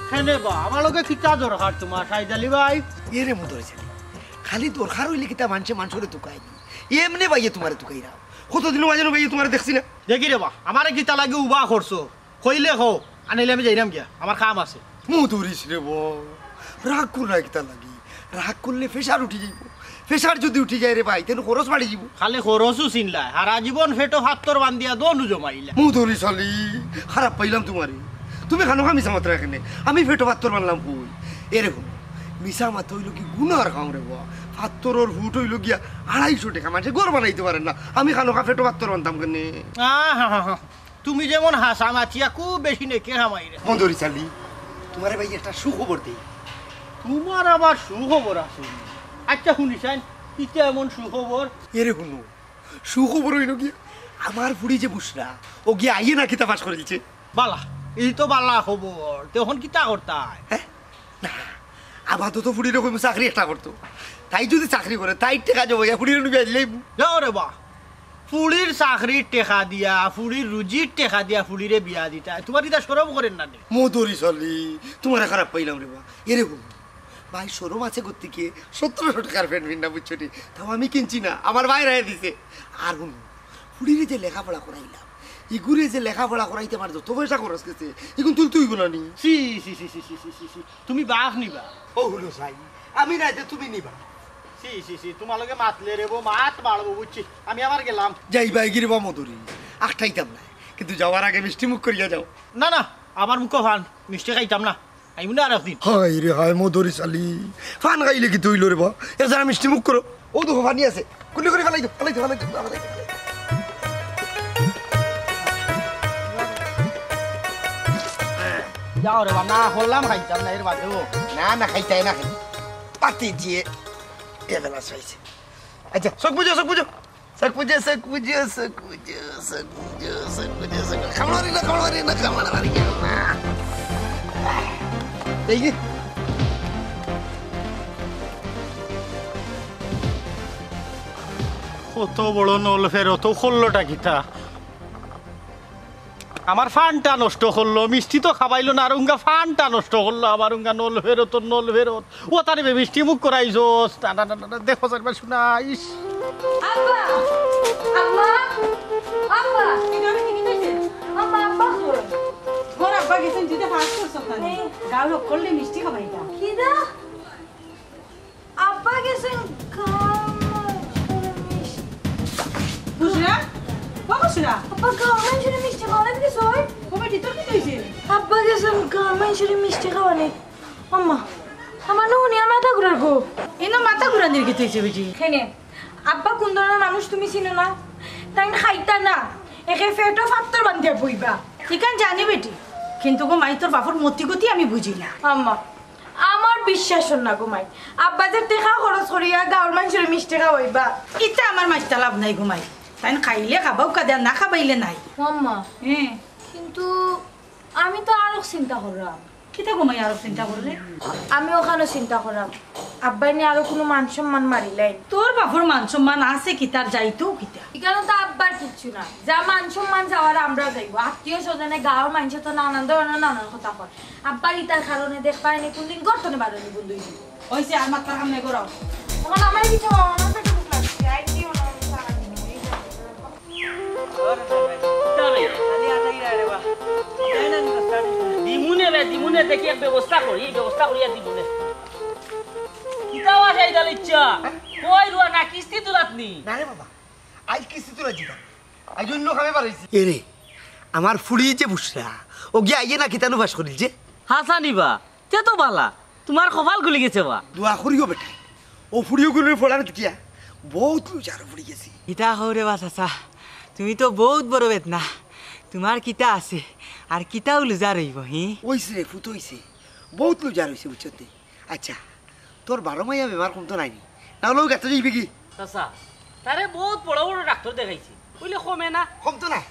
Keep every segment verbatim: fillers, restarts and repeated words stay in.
কেনে বা, আমার লগে কিতা দরকার তুমার, সাইদ আলী ভাই? এরে মদরিছ আলী, খালি দরকার অইলে কিতা মানষে মানষরে তুকায় নি? এমনে ভাইয়ে তুমারে তুকাইরা। কতদিন অইছে ভাইয়ে তুমারে দেখছি না। দেখি রে বা, আমারে কিতা লাগি উবা করছো? কইলে কও, আনিলে আমি যাইরাম গিয়া, আমার কাম আছে। মদরিছ রে বা, রাগ কররা কিতা লাগি? রাগ করলে প্রেশার উঠি যাইবো। প্রেশার যুদি উঠি যায় রে ভাই, তেন খরচ বাড়ি যাইবো। খালি খরচউ চিনলায়, হারা জীবন পেটো ফাত্তর বান্ধিয়া দোনো জমাইলা। মদরিছ আলী, খারাপ পাইলাম তুমারে। তুমি খানোখা মিছা মাতরায় কেনে? আমি পেটো ফাত্তর বানলাম কই? এরে হুনো, মিছা মাত অইলো কি গুনার কাম রে বা। ফাত্তরর ফুট অইলো গিয়া আড়াইশো টেকা, মানষে ঘর বানাইতে পারের না, আমি খানোখা পেটো ফাত্তর বানতাম কেনে? আহা হা হা। তুমি যেমন হাছা মাতিয়া খুব বেশি নেকি হামাইরে। মদরিছ আলী, তুমারে ভাই একটা সুখবর দেই। তুমার আবার সুখবর আছে? আচ্ছা, হুনি চাইন, ইতা এমন সুখবর? এরে হুনো, সুখবর অইলো গিয়া, আমার ফুড়ি যে বুশরা, অগিয়ে আইএ না কিতা পাশ করিলছে। বালা, ই তো বালা খবর। তে অখন কিতা করতায়? হে? না, আপাতত ফুড়িরে কইমু চাকরি একটা করতো। তাই যুদি চাকরি করে, তাইর টেকা জমাইয়া ফুড়িরে নিয়া বিয়া দিলাইমু। যাও রে বা, ফুড়ির চাকরির টেকা দিয়া, ফুড়ির রুজির টেকা দিয়া ফুড়িরে বিয়া দিতায়, তুমার ইতা শরম করের না নি? মদরিছ আলী, তুমারে খারাপ পাইলাম রে বা। এরে হুনো, ভাই শরম আছে গতিকে সতেরোশো টেকার প্যান্ট ফিন্না বুঝছো নি? তাও আমি কিনছি না, আমার ভাইরায় দিছে। আর হুনো, ফুড়িরে যে লেখাপড়া করাইলাম, ইগুরে যে লেখাপড়া করাইতে আমার যত পয়সা খরচ গেছে, ইগুন তুলতে অইবো না নি? ছি, ছি, ছি। তুমি বাঘ নিবা? ও হুনো চাই, আমি না যে তুমি নিবা। ছি, ছি, ছি, তুমার লগে মাতলে রে বা, মাত বাড়বো বুঝছি। আমি আবার গেলাম। যাইবায় গি রে বা মদরি, আটকাইতাম না, কিন্তু যাওয়ার আগে মিষ্টি মুখ করিয়া যাও। না, না, আমার মুখো ফান, মিষ্টি খাইতাম না। আইমু না আরক দিন। হায় রে হায়, মদরিছ আলী, ফান খাইলে কিতা অইলো রে বা? এ যারা মিষ্টি মুখ করো, অউ দেখো ফানি আছে, কুলি করি ফালাই দেও, ফালাই দেও, ফালাই দেও, ফালাই দেও। যাও রে বা, না করলাম খাইতাম না এর বাদেও। না, না খাইতায়, না খাইতায়। পাতি দিয়ে এবেলা চাইছে। আচ্ছা, চোখ বুঝো, চোখ বুঝো। চোখ বুঝো, চোখ বুঝো, চোখ বুঝো, চোখ বুঝো, চোখ বুঝো, চোখ বুঝো। কামড় মারি না, কামড় মারি না, কামড় মারি না। এই যে। কত বড় নল ফেরত, অউ করলোটা কিতা? আমার ফানটা নষ্ট করলো, মিষ্টি তো খাবাইলো না, আর উঙ্গা ফানটা নষ্ট করলো, আমার উঙ্গা নল ফেরত, নল ফেরত। ও তারে বে মিষ্টি মুখ করাইছস। না, না, না, না, না, দেখো যাইবার শুনাইস। আব্বা! আম্মা! আব্বা! আম্মা, আব্বা কই? ঘর আব্বা গেছইন, তুই তো পাস করছস না। এই। গাঁওর হকলরে মিষ্টি খাবাইতা। কিতা? আব্বা গেছইন গাঁওর মানষরে মিষ্টি। বুঝরা? ও বুঝরা? আব্বা গাঁওর মানষরে মিষ্টি খাওয়াইত গেছইন? ও বেটি, তোর কিতা অইছে? আব্বা গেছইন গাঁওর মানষরে মিষ্টি খাওয়াইত। আম্মা, আমার নু হুনিয়া মাথা ঘুরার গো। ইনো মাথা ঘুরানির কিতা অইছে বেটি? কেনে? আব্বা কুন ধরনর মানুষ তুমি চিনো না? তাইন খাইতা না, একে পেটো ফাত্তর বান্ধিয়া বইবা। ইখান জানি বেটি, কিন্তু গো মাই, তোর বাপর মতি গতি আমি বুঝি না। আম্মা, আমার বিশ্বাস অর না গো মাই। আব্বা যে টেকা খরচ করিয়া গাঁওর মানষরে মিষ্টি খাওয়াইবা। ইতা আমার মাইত্তা লাভ নাই গো মাই। তাইন খাইলে খাবাউক্কা দে, না খাবাইলে নাই। আম্মা, হে। কিন্তু আমি তো আরক চিন্তা কররাম। কিতা গো মাই আরক চিন্তা কররে? আমি অখানও চিন্তা কররাম। আব্বায় নি আরো কুনু মান সম্মান মারিলাইন। তোর বাপর মান সম্মান আছে কিতা, আর যাইতউ কিতা? ইখানো তো আব্বার কিচ্ছু না। যা মান সম্মান যাওয়ার আমরা যাইবো। আত্মীয় স্বজনে গাঁওর মানষে তো নানান ধরনর নানান কথা কয়। আব্বার ইতার কারণে দেখবায় নি কুনদিন ঘর তনে বারইন বন্ধ অইযিবো। অইছে, আর মাতবার কাম নাই, ঘুরাও। অখন আমারে কিচ্ছু কও না, আমার পেটো ভুক লাগছে। আই কি অইলো, আমি চা খাইনি। দিমুনে বে, দিমুনে, দেখি এক ব্যবস্থা করি, ব্যবস্থা করিয়া দিমুনে। কিতা ওয়া যাই গেল ইচ্ছা? কই রুয়া না কিস্তি তুলাত নি? না রে বাবা, আইজ কিস্তি তুলা যিতা। আইজ অইন্য কামে বারইছি। এরে, আমার ফুড়ি যে বুশরা, অগিয়ে আইয়ে না কিতা নু পাশ করিলছে? হাছা নি বা, তে তো বালা, তুমার কপাল খুলি গেছে বা। দোয়া করিও বেটায়, অউ ফুড়ি অগুরে পড়ার দেখিয়া বউত লুজার পড়ি গেছি। কিতা কও রে বা চাচা, তুমি তো বউত বড় বেদনা, তুমার কিতা আছে, আর কিতাউ লুজার অইবো, হি? অইছে রে ফুত, অইছে, বউত লুজার অইছে, বুঝছত নি? আচ্ছা, তোর বারো মাইয়া বেমার কমতো নায় নি? না অইলে অউ গাতো যাইবে কি? চাচা, তারে বউত বড় বড় ডাক্তর দেখাইছি, অইলে কমে না। কমতো নায়?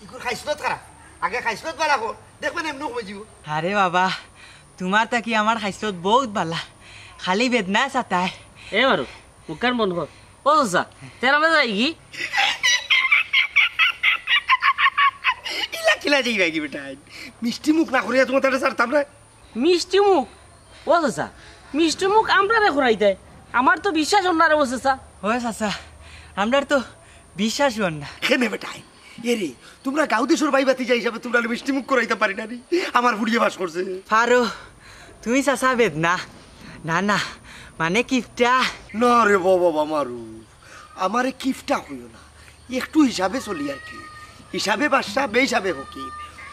ইগুর খাইছলত খারাপ। আগে খাইছলত বালা কর, দেখবায় নে এমনেউ কমি যিবো। আরে বাবা, তুমার থাকি আমার খাইছলত বউত বালা, খালি বেদনা সাতায়। এ মারু, মুখখান বন্ধ কর। ও চাচা, তেরা মে যাই কি? ইলা কিলা যাইবায়গি বেটাইন? মিষ্টি মুখ না করিয়া তুমার তারে ছাড়তাম না। মিষ্টি মুখ? ও চাচা, মিষ্টি মুখ আমরারে করাইতায়? আমার তো বিশ্বাস অর না রে ও চাচা। ও চাচা, আমরার তো বিশ্বাস অর না। কেনে বেটাইন? এরে, তুমরা গাউ দেশর ভাই ভাতিজা হিসাবে তুমরারে মিষ্টি মুখ করাইতাম পারি না নি? আমার ফুড়িয়ে পাশ করছে। পারো, তুমি চাচা বেদনা। না, না, মানে কিপটা। না রে বাবা, বাবা মারু, আমারে কিপটা কইও না, একটু হিসাবে চলি আর কি। হিসাবে বাদশা, বেহিসাবে ফকির।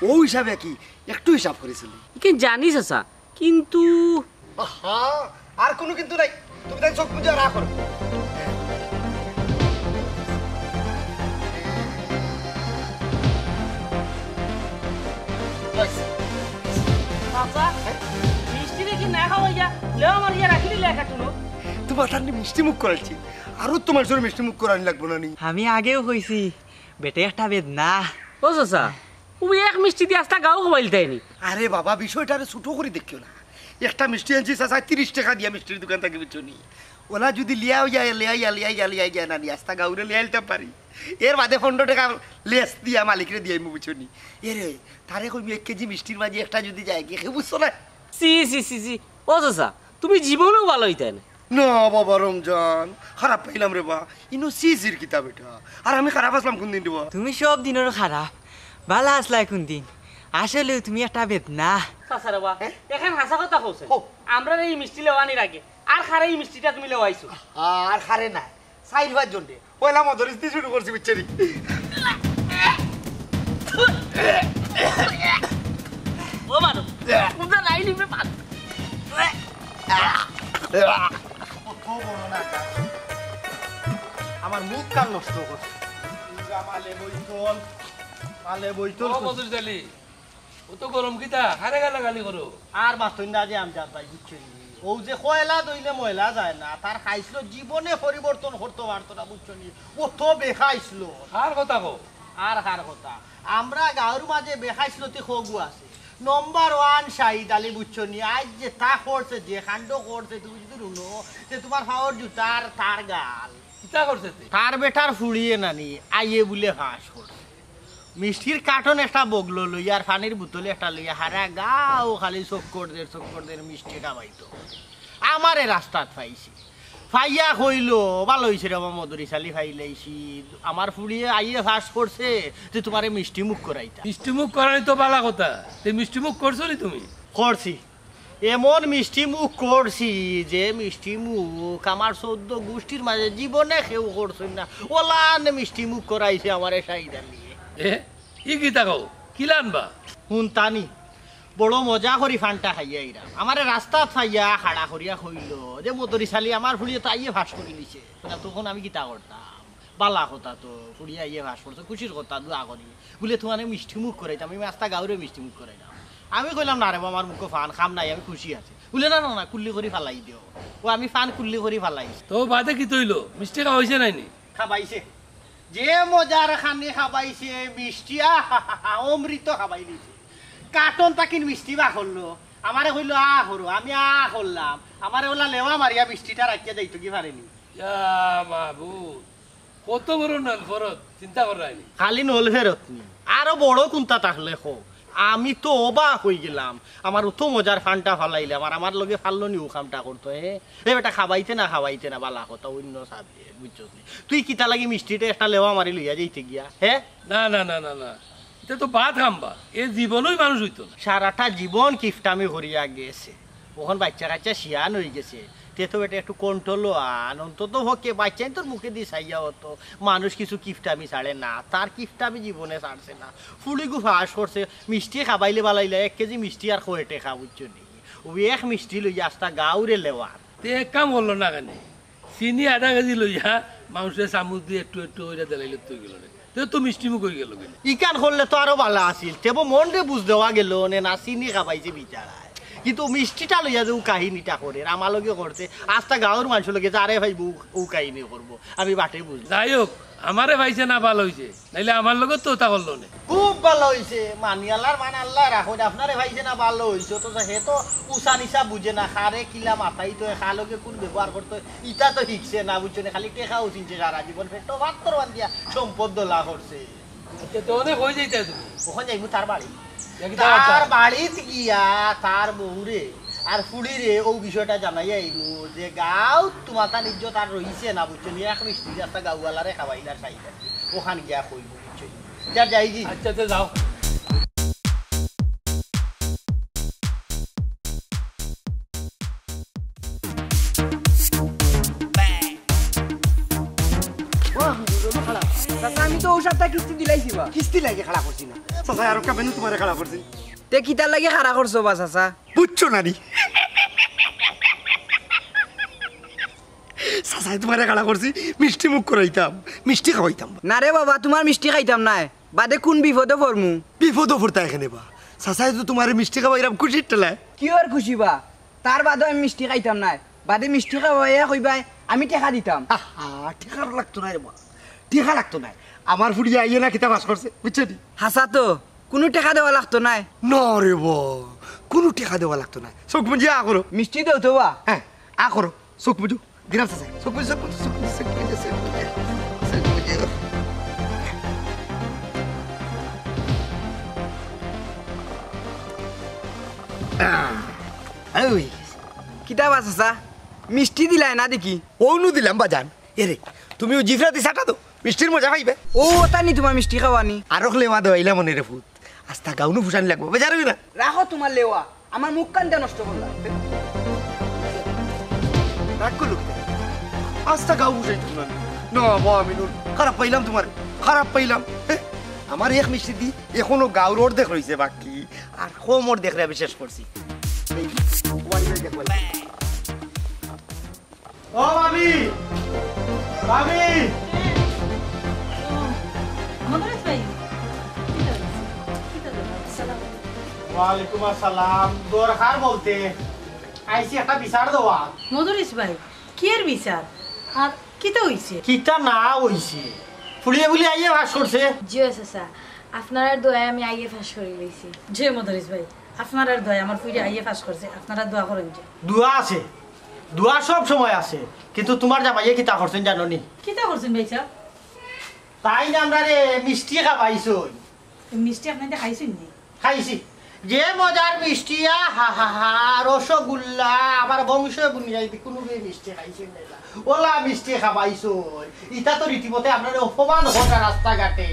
অউ হিসাবে কি একটু হিসাব করি চলি। ইখান জানি চাচা, কিন্তু আহা, আর কুনু কিন্তু নাই। তুমি তাই চোখ বুজিয়া রাখো। চাচা, মিষ্টি দেখি না খাওয়াইয়া, লেওয়া মারিয়া রাখি দিলে এক আটুনো। তুমার তার মিষ্টি মুখ করাইছি, আরো তুমার জন্য মিষ্টি মুখ করানি লাগবো না নি? আমি আগেও কইছি, বেটে একটা বেদনা। ও চাচা, তুমি এক মিষ্টি দি আস্তা গাউ খাওয়াইলতায় নি। আরে বাবা, বিষয়টারে ছোট করি দেখিও না। একটা মিষ্টি আনছি চাচা, তিরিশ টেকা দিয়া মিষ্টির দোকান থাকি, বুঝছো নি? অলা যুদি লিয়াও যায়, লিয়াইয়া, লিয়াইয়া, লিয়াইয়া না নি, আস্তা গাউরে লিয়াইলতাম পারি। এর বাদে পনরো টেকা লেস দিয়া মালিকরে দিয়াইমু, বুঝছো নি? এরে, তারে কইমু এক কেজি মিষ্টির মাঝে একটা যুদি যায়, কি বুঝছো না? ছি, ছি, ছি, ছি। ও চাচা, তুমি জীবনেও ভালা অইতায় না। না বাবা রমজান, খারাপ পাইলাম রে বা। ইনো ছিছির কিতা বেটা? আর আমি খারাপ আছলাম কুনদিন রে বা? তুমি সব দিনর খারাপ, ভালা আছলায় কুনদিন? আসলেউ তুমি একটা বেদনা। চাচা রে বা, এখান হাছা কথা কওছে। ও। আমরারে ই মিষ্টি লেওয়ানির আগে আর কারে ই মিষ্টিটা তুমি লেওয়াইছো? আর কারে না, চাইর পাঁচ জনরে। পয়লা মদরিছ দি শুরু করছি, বুঝছো নি? ও মারো, উদা নাই নিবে পান। কত বড় না, আমার মুখ কান নষ্ট করছে। মালে বইতল, মালে বইতল। ও মদরিছ আলী, অত গরম কিতা? কারে গালাগালি করো? আর মাতইন না যে আমজাদ ভাই, বুঝছো নি? অউ যে কয়লা ধইলে ময়লা যায় না, তার খাইছলত জীবনে পরিবর্তন করতো পারতো না, বুঝছো নি? অত বেখাইছলত। কার কথা কও? আর কার কথা? আমরা গাউর মাঝে বেখাইছলতি কগু আছে। নম্বর ওয়ান শাহিদ আলী, বুঝছো নি? আইজ যেতা করছে, যে কাণ্ড করছে, তুমি যুদি হুনো, তে তুমার পাওর জুতার তার গাল। কিতা করছে তে? তার বেটার ফুড়িয়ে নানি, আইয়ে বুলে ফাঁস করছে। মিষ্টির কার্টন একটা বগলো লইয়া আর পানির বোতল একটা লইয়া হারা গাউ খালি চক্কর দের, চক্কর দের মিষ্টি খাওয়াইতো। আমারে রাস্তাত পাইছে। পাইয়া কইলো, "ভালা অইছে রে বা মদরিছ আলী পাইলাইছি। আমার ফুড়িয়ে আইয়ে ফাঁস করছে যে তুমারে মিষ্টি মুখ করাইতা।" মিষ্টি মুখ করানি তো ভালা কথা। তে মিষ্টি মুখ করছো নি তুমি? করছি। এমন মিষ্টি মুখ করছি যে মিষ্টি মুখ আমার চৌদ্দ গুষ্টির মাঝে জীবনে কেউ করছইন না। অলান মিষ্টি মুখ করাইছে আমারে শাহিদ আলীয়ে। এ, ই কিতা কও? কিলান বা? হুনতানি, বড় মজা করি পানটা খাইয়া আইরাম। আমারে রাস্তাত পাইয়া খাড়া করিয়া কইলো যে, "মদরিছ আলী, আমার ফুড়িয়ে তো আইয়ে ফাঁস করিলিছে। তা তখন আমি কিতা করতাম?" বালা কথা তো, ফুড়িয়ে আইয়ে ফাঁস করছে, খুশির কথা, দোয়া করি। বুলে, "তুমারে মিষ্টি মুখ করাইতাম, আমি আস্তা গাউরে মিষ্টি মুখ করাইলাম।" আমি কইলাম, "না রে বা, আমার মুখো পান, কাম নাই, আমি খুশি আছি।" বুলে, "না, না, না, কুল্লি করি ফালাই দেও।" অউ আমি পান কুল্লি করি ফালাইছি। তো বাদে কিতা অইলো? মিষ্টি খাওয়াইছে নায় নি? খাবাইছে। যে মজার খানি খাবাইছে, মিষ্টি, আহা, অমৃত খাবাইলিছে। কার্টন থাকিন মিষ্টি বার করলো, আমারে কইলো, "আ করো।" আমি আ করলাম। আমারে অলা লেওয়া মারিয়া মিষ্টিটা রাখিয়া যাইতো কি পারে নি। ইয়া মাবুদ, কত বড় নলফরত, চিন্তা কররায় নি? খালি নলফরত নি, আরো বড় কুনতা থাকলে কও। আমি তো অবাক অইগেলাম, আমার অত মজার পানটা ফালাইলাম, আর আমার লগে পারলো নি অউ কামটা করতো, হে? এ বেটা, খাবাইতে না, খাবাইতে না, বালা কথা, অইন্য subject, বুঝছস নি? তুই কিতা লাগি মিষ্টিটা একটা লেওয়া মারি লইয়া যাইতে গিয়া, হে? না, না, না, না, না, ইতা তো বাদ কাম বা, এ জীবনেউ মানুষ অইতো না। সারাটা জীবন কিফটামি করিয়া গেছে, অখন বাইচ্চা কাইচ্চা শিয়ান অইগেছে, তে তো বেটা একটু control আন, অন্তত পক্ষে বাইচ্চাইন্তর মুখেদি চাইয়া অতো মানুষ কিছু কিফটামি ছাড়ে না, তার কিফটামি জীবনে ছাড়ছে না। ফুড়িগু ফাঁস করছে, মিষ্টি খাবাইলে বালাইলা, এক কেজি মিষ্টি আর কয় টেকা, বুঝছো নি? অউ এক মিষ্টি লইয়া আস্তা গাউরে লেওয়ার। তে এক কাম করলো না কেনে? চিনি আধা কেজি লইয়া মানষরে চামুচ দি একটু একটু করিয়া দিলাইলে তো অইগেলো নে। তে তো মিষ্টি মুখ অইগেলো কেনে? ইখান করলে তো আরো বালা আছিল। তেবো মনরে বুঝ দেওয়া গেলো নে না, চিনি খাবাইছে বিচারায়। কিন্তু মিষ্টিটা লইয়া যে অউ কাহিনীটা করের, আমার লগে করছে, আস্তা গাউর মানষর লগে যারে পাইবো অউ, অউ কাহিনী করবো। আমি বাটে বুঝলাম। যাই হোক, আমারে পাইছে না, বালা অইছে। নাইলে আমার লগে তো অতা করলো নে। খুব বালা অইছে, মানিয়ালার মান আল্লায় রাখইন, আপনারে পাইছে না বালা অইছে, অতো হে তো উচা নিচা বুঝে না, কারে কিলা মাতাইতো, কার লগে কুন ব্যবহার করতো, ইতা তো হিকছে না, বুঝছো নি? খালি টেকাউ চিনছে সারা জীবন, পেটো ভাত তো বান্ধিয়া সম্পদ দলা করছে। আচ্ছা, তো অনে কই যাইতায় তুমি? অখন যাইমু তার বাড়ি। ইয়া কিতা তার করতায়? বাড়িত গিয়া তার বউরে আর ফুড়িরে অউ বিষয়টা জানাইয়া আইমু যে গাঁওত তুমার তান ইজ্জত আর রইছে না, বুঝছো নি? এক মিষ্টি আস্তা গাঁওআলারে খাওয়াইলার চাইতা। অখান গিয়া কইমু, বুঝছো নি? যা যাইগি। আচ্ছা, তো যাও। চাচা, আমি তো অউ সাপ্তা কিস্তি দিলাইছি বা। কিস্তি লাগি খাড়া করছি না। চাচা, আর কেনে তুমারে খাড়া করছি? তে কিতার লাগি খাড়া করছো বা চাচা? বুঝছো না নি? চাচায় তুমারে খাড়া করছি, মিষ্টি মুখ করাইতাম, মিষ্টি খাওয়াইতাম। না রে বাবা, তুমার মিষ্টি খাইতাম নায়, বাদে কুন বিপদো পড়মু? বিপদো পড়তায় কেনে বা? চাচায় তো তুমারে মিষ্টি খাওয়াইরাম খুশির ঠেলায়। কিওর খুশি বা? তার বাদেও আমি মিষ্টি খাইতাম নায়, বাদে মিষ্টি খাওয়াইয়া কইবায় আমি টেকা দিতাম। আহা, টেকা লাগতো নায় রে বা, টেকা লাগতো নায়। আমার ফুড়িয়ে আইয়ে না কিতা পাশ করছে, বুঝছো নি? হাছা তো, কুনু টেকা দেওয়া লাগতো নায়। না রে বা, কুনু টেকা দেওয়া লাগতো নায়। চউখ মুজিয়া আ করো। মিষ্টি দেও তো বা। হ্যাঁ, আ করো। চউখ মুজো। দিরাম চাচা। চউখ মুজো, চউখ মুজো, চউখ মুজো, চউখ মুজো, চউখ মুজো। আহ, ওই। কিতা বা চাচা? মিষ্টি দিলায় না দেখি। অউ নু দিলাম বাজান। এরে, তুমি অউ জিফরাদি চাটা দেও, মিষ্টির মজা পাইবায়। অউ অতা নি তুমার মিষ্টি খাওয়ানি? আরক লেওয়া দেওয়াইলাম অনে রে ফুত। আস্তা গাঁও নু ফুসানি লাগবো, বেজার অইও না। রাখো তুমার লেওয়া, আমার মুখখান দে নষ্ট করলা। রাগ করলো কিতা? আস্তা গাঁও ফুসাইতাম না। না বা আমিনুল, খারাপ পাইলাম তুমারে, খারাপ পাইলাম। হে, আমার এক মিষ্টিদি অখনো গাঁওর অর্ধেক রইছে বাকি, আর কম অর্ধেকরে আমি শেষ করছি। এই, ওয়ারি ভাই দেখো। ও ভাবি! ভাবি! মদরিছ ভাই, কিতা অইছে? কিতা দরকার? আসসালামু আলাইকুম। ওয়ালাইকুম আসসালাম। দরকার বলতে আইছি একটা বিচার দেওয়া। মদরিছ ভাই, কিয়ের বিচার? আর কিতা অইছে? কিতা না অইছে? ফুড়িয়ে বুলি আইয়ে পাশ করছে। জি অয় চাচা, আপনারার দোয়ায় আমি আইয়ে পাশ করি লইছি। জি মদরিছ ভাই, আপনারার দোয়ায় আমার ফুড়ি আইয়ে পাশ করছে, আপনারা দোয়া করইন যে। দোয়া আছে, দোয়া সব সময় আছে, কিন্তু তুমার জামাইয়ে কিতা করছইন জানো নি? কিতা করছইন ভাইসাব? তাইন আমরারে মিষ্টি খাবাইছইন। মিষ্টি আপনারা খাইছইন নি? খাইছি। যে মজার মিষ্টি, আহা হা হা, রসগোল্লা, আমার বংশ বুনিয়াদি কুনু মিষ্টি খাইছি না। অলা মিষ্টি খাবাইছইন। ইতা তো রীতিমতে আমরারে অপমান করা রাস্তাঘাটে।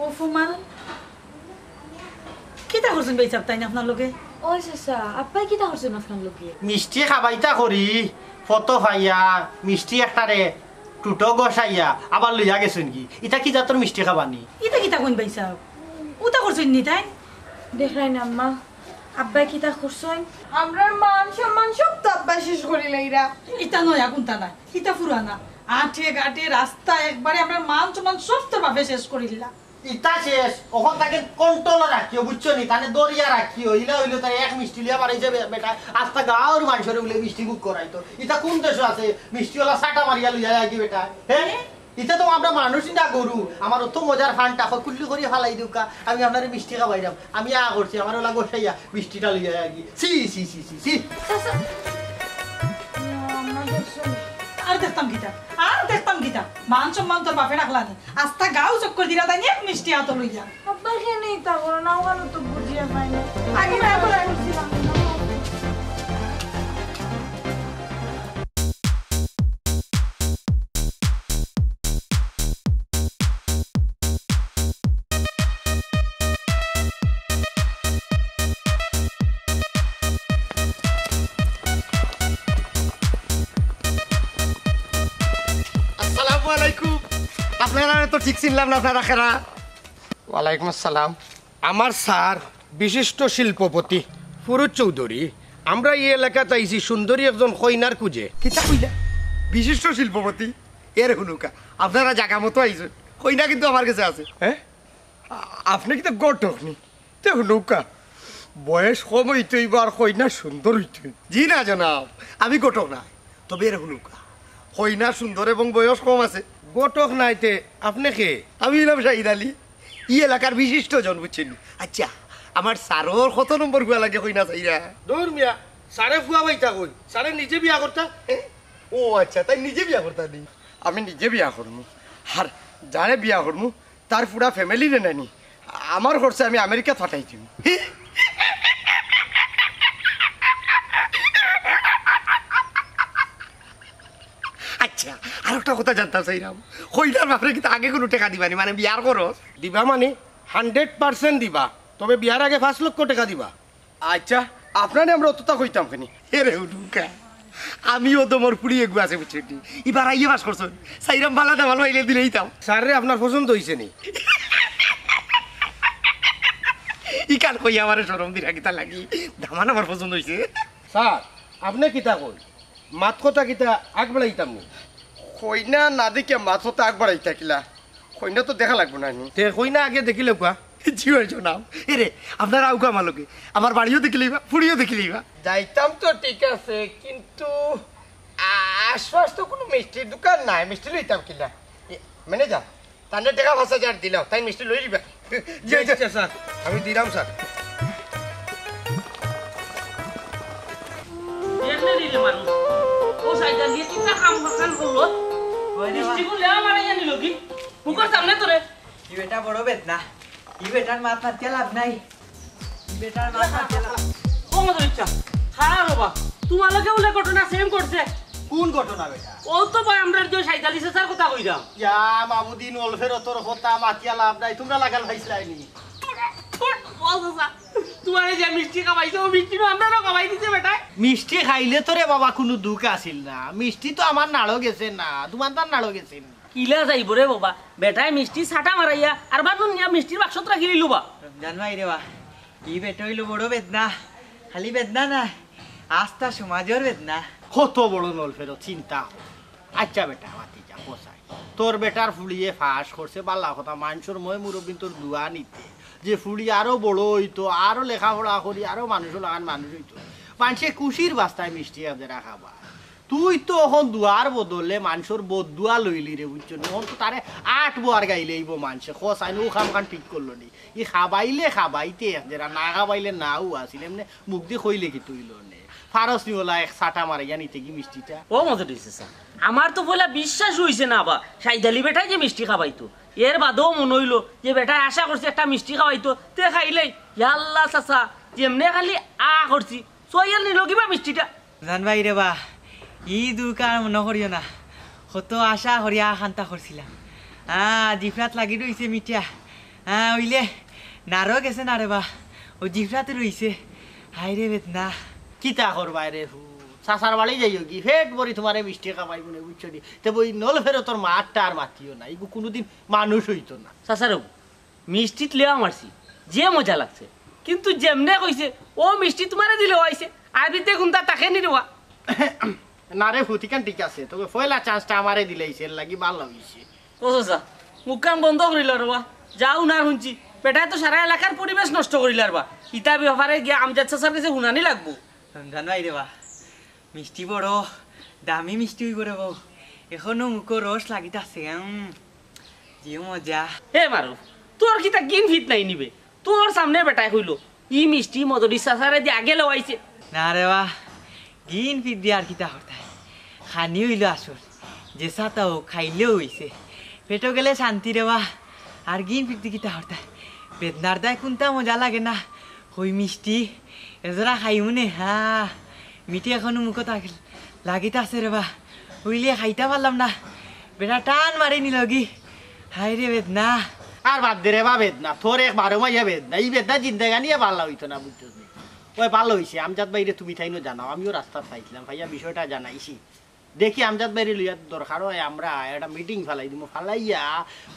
অপমান? কিতা করছইন ভাইসাব তাইন আপনার লগে? ওই চাচা, আব্বায় কিতা করছইন আপনার লগে? মিষ্টি খাবাইতা করি, ফটো পাইয়া, মিষ্টি একটারে টুটো গসাইয়া আবার লইয়া গেছইন গি। ইতা কি জাতর মিষ্টি খাবানি? ইতা কিতা কইন ভাইসাব? উতা করছইন নি তাইন? দেখরায় না আম্মা, আব্বায় কিতা করছইন? আমরার মান সম্মান সব তো আব্বায় শেষ করি লাইরা। ইতা নয়া কুন্তা নায়, ইতা পুরানা। আটে ঘাটে রাস্তা একবারে আমরার মান সম্মান সব তোর বাপে শেষ করিলা। ইতা শেষ, অখন তাকে কন্ট্রোলো রাখিও, বুঝছো নি? তানে দরিয়া রাখিও, ইলা অইলো তাই এক মিষ্টি লইয়া বাড়ি যাবে বেটা, আস্তা গাঁওর মানষরে বুলে মিষ্টি বুক করাইতো। ইতা কুন দেশো আছে? মিষ্টি অলা সাটা মারিয়া লইয়া যায়গি বেটা, হে? ইতা তো আমরা মানুষ না গরু, আমার অত মজার ফানটা কুল্লি করি ফালাই দেউক্কা, আমি আপনারে মিষ্টি খাবাইরাম। আমি আ করছি, আমার অলা গোসাইয়া মিষ্টিটা লইয়া যায়গি। ছি, ছি, ছি, ছি, ছি। চাচা, আমরা দেখছি। আর দেখতাম কিতা? আর দেখতাম কিতা? মান সম্মান তোর বাপে রাখলা নি? আস্তা গাঁও চক্কর দিরা তাইন এক মিষ্টি আতো লইয়া। আব্বা কেনে ইতা করো না, অখানো তো বুঝিয়া পাই না। আগে না করে করছিলাম। আসসালামু আলাইকুম। আপনারারে তো ঠিক চিনলাম না, আপনারা কেরা? ওয়ালাইকুম আসসালাম। আমার স্যার বিশিষ্ট শিল্পপতি ফুরুজ চৌধুরী, আমরা ই এলাকাত আইছি সুন্দরী একজন কইনার খুঁজে। কিতা কইলা? বিশিষ্ট শিল্পপতি? এরে হুনুক্কা, আপনারা জাগা মতো আইছইন, কইনা কিন্তু আমার গেছে আছে। হ্যাঁ? আ-, আপনে কিতা ঘটক নি? তে হুনুক্কা, বয়স কম অইতো অইবো আর কইনা সুন্দর অইতো অইবো। জি না জনাব, আমি ঘটক নায়। তবে এরে হুনুক্কা, কইনা সুন্দর এবং বয়স কম আছে। ঘটক নায় তে আপনে কে? আমি অইলাম শাহিদ আলী, ই এলাকার বিশিষ্ট জন, বুঝছইন নি? আচ্ছা, আমার স্যারর কত নম্বর ফুয়া লাগে কইনা চাইরা? দূর মিয়া, স্যারে ফুয়া পাইতা কই? স্যারে নিজে বিয়া করতা। এ? ও আচ্ছা, তাইন নিজে বিয়া করতা নি? আমি নিজে বিয়া করমু। আর যারে বিয়া করমু, তার পুরা ফ্যামিলিরে নানি, আমার খরচে আমি আমেরিকা ফাটাই দিমু। আচ্ছা, আর একটা কথা জানতাম চাইরাম, কইনার বাপরে কিন্তু আগে কুনু টেকা দিবা নি, মানে বিয়ার খরচ? দিবা মানে, হান্ড্রেড পার্সেন্ট দিবা, তবে বিয়ার আগে পাঁচ লক্ষ টেকা দিবা। আচ্ছা, আপনারে আমরা অততা কইতাম কেনে? এরে হুরুকা, আমি অউ দমর ফুড়ি এগু আছে বুঝছইন নি? ইবার আইয়ে পাস করছইন, চাইরাম বালা দামাল পাইলে দিলাইতাম। স্যাররে আপনার পছন্দ অইছে নি? ইখান কইয়া আমারে শরম দিরা কিতার লাগি? দামান আমার পছন্দ অইছে। স্যার, আপনে কিতা কইন? মাত কথা কিতা আগ বাড়াইতাম নি? কইনা না দেখিয়া মাত কথা আগ বাড়াইতা কিলা? কইনা তো দেখা লাগবো না নি? তে কইনা আগে দেখিলাউক্কা। জি অয় জনাব। এরে, আপনারা আউক্কা আমার লগে। আমার বাড়িও দেখিলাইবা, ফুড়িও দেখিলাইবা। যাইতাম তো ঠিক আছে, কিন্তু আ-, আশপাশ তো কুনু মিষ্টির দোকান নাই, মিষ্টি লইতাম কিলা? এ, ম্যানেজার, তানরে টেকা পাঁচ হাজার দিলাও, তাইন মিষ্টি লই দিবা। জি, জি। আচ্ছা, স্যার। আমি দিলাম, স্যার। দেখলে নি রে মানুষ, ও সাইডার দিয়ে কিতা কাম করছান করলো? ওই রে বা। মিষ্টি গুলো আমার ইয়া নিল কি? মুখর সামনে তোরে। ই বেটা বড় বেদনা। ই বেটার মাত মাতিয়া লাভ নাই। ই বেটার মাত মাতিয়া লাভ। ও মদর ইচ্ছা। খারাপ বাবা। তোমার লগে উল্লেখ ঘটনা সেম করছে। কোন ঘটনা বেটা? ও তো ভাই আমরা যে সাইদালি চাচার কথা কইরাম। ইয়া মাবুদিন, নলফেরতর কথা মাতিয়া লাভ নাই, তোমরা লাগাল পাইছলায় নি। ও চাচা, তোমারে যে মিষ্টি খাওয়াইছে, ও মিষ্টি তো আমরারও খাওয়াই দিছে বেটায়। মিষ্টি খাইলে তো রে বাবা কুনু দুখ আছিল না, মিষ্টি তো আমার নাড়ো গেছে না, তোমার তার নাড়ো গেছে না। কিলা যাইব রে বাবা, বেটায় মিষ্টি সাটা মারাইয়া আর বাদুন নিয়া মিষ্টির বাক্সত রাখি দিল বা। রমজান ভাই রে বা, ই বেটা অইল বড় বেদনা, খালি বেদনা না, আস্তা সমাজর বেদনা। কত বড় নলফেরত চিন্তা। আচ্ছা বেটা, মাতি যা, কসাই। তোর বেটার ফুড়িয়ে পাস করছে, বালা কথা, মানষর ময় মুরব্বিন্তর দোয়া নিতে। যে ফুড়ি আরো বড় অইতো, আরো লেখাপড়া করি, আরো মানুষর লাখান মানুষ অইতো। মানষে খুশির বাস্তায় মিষ্টি আজেরা খাবা। তুই তো অখন দোয়ার বদলে মানষর বদদোয়া লইলি রে, বুঝছো নি? অখন তো তারে আট বার গাইলে অইব মানষে। কসাইন ও কামখান ঠিক করলো নি। ই খাবাইলে খাবাইতে, যেরা না খাবাইলে নাও আছিল। এমনে মুখ দি কইলে কিতা অইলো নে? ফারস নি ওলা এক সাটা মারাইয়া নিতে কি মিষ্টিটা? ও মদর ইচ্ছা, আমার তো পয়লা বিশ্বাস অইছে না বা, সাইদালি বেটায় যে মিষ্টি খাবাইতো। এর বাদেও মনো অইলো যে বেটায় আশা করছে একটা মিষ্টি খাবাইতো, তে খাইলাই। ইয়াল্লা চাচা, যেমনে খালি আ করছি, সইয়াল নিল কিবা মিষ্টিটা। জান ভাই রে বা, ই দুখ আর মনো করিও না। কত আশা করিয়া কান্তা করছিলাম। আ, জিফরাত লাগি রইছে মিঠা। আ, অইলে নারো গেছে না রে বা, ও জিফরাত রইছে। হায় রে বেদনা। কিতা করবায় রে হু? চাচার বাড়ি যাইও কি? পেট ভরি তোমারে মিষ্টি খাবাইমু নে, বুঝছো নি? তে বই নলফেরতর মাতটা আর মাতিও না। ইগু কুনুদিন মানুষ অইতো না। চাচারে মিষ্টিত লেওয়া মারছি, যে মজা লাগছে। কিন্তু যেমনে কইছে, "ও মিষ্টি তোমারে দিলে অইছে", আর ভিতরে গুন্তা তাকে নি রে বা। না রে, ফুতিকান ঠিক আছে, তবে পয়লা চান্সটা আমারে দিলাইছে, এর লাগি ভালা অইছে। ও চাচা, মুখখান বন্ধ করিল রে বা। যাও না হুনছি, বেটায় তো সারা এলাকার পরিবেশ নষ্ট করিল রে বা। ইতা ব্যাপারে গিয়া আমজাদ চাচার কাছে হুনানি লাগবো। রমজান ভাই রে বা, মিষ্টি বড় দামি মিষ্টি অইব রে বউ। এখনো মুখো রস লাগিতাছে, উম, যে মজা। এ মারুফ, তোর কিতা গিন ফিত নাই নি বে? তোর সামনে বেটায় কইলো, ই মিষ্টি মদরিছ চাচারে দি আগে লওয়াইছে। না রে বা, গিন ফিত দি আর কিতা করতায়? খানি অইলো আসল, যে সাতা অউক খাইলেও অইছে। পেটো গেলে শান্তি রে বা, আর গিন ফিত দি কিতা করতায়? বেদনার দায় কুন্তা মজা লাগে না, কই মিষ্টি, এজরা খাইমু নে, হা। মিঠে এখনো মুখো তাক-, লাগিত আছে রে বা। অইলে খাইতা পারলাম না। বেটা টান মারি নিল গি। হায় রে বেদনা। আর বাদ দে রে বা বেদনা। তোর এক বারো মাইয়া বেদনা। ই বেদনা জিন্দেগানিয়ে ভালা অইতো না, বুঝছস নি? ওই ভালা অইছে। আমজাদ ভাইরে তুমি তাইনও জানাও। আমিও রাস্তাত পাইছিলাম। পাইয়া বিষয়টা জানাইছি। দেখি আমজাদ ভাইরে লইয়া দরকার অয়, আমরা একটা মিটিং ফালাই দিমু, ফালাইয়া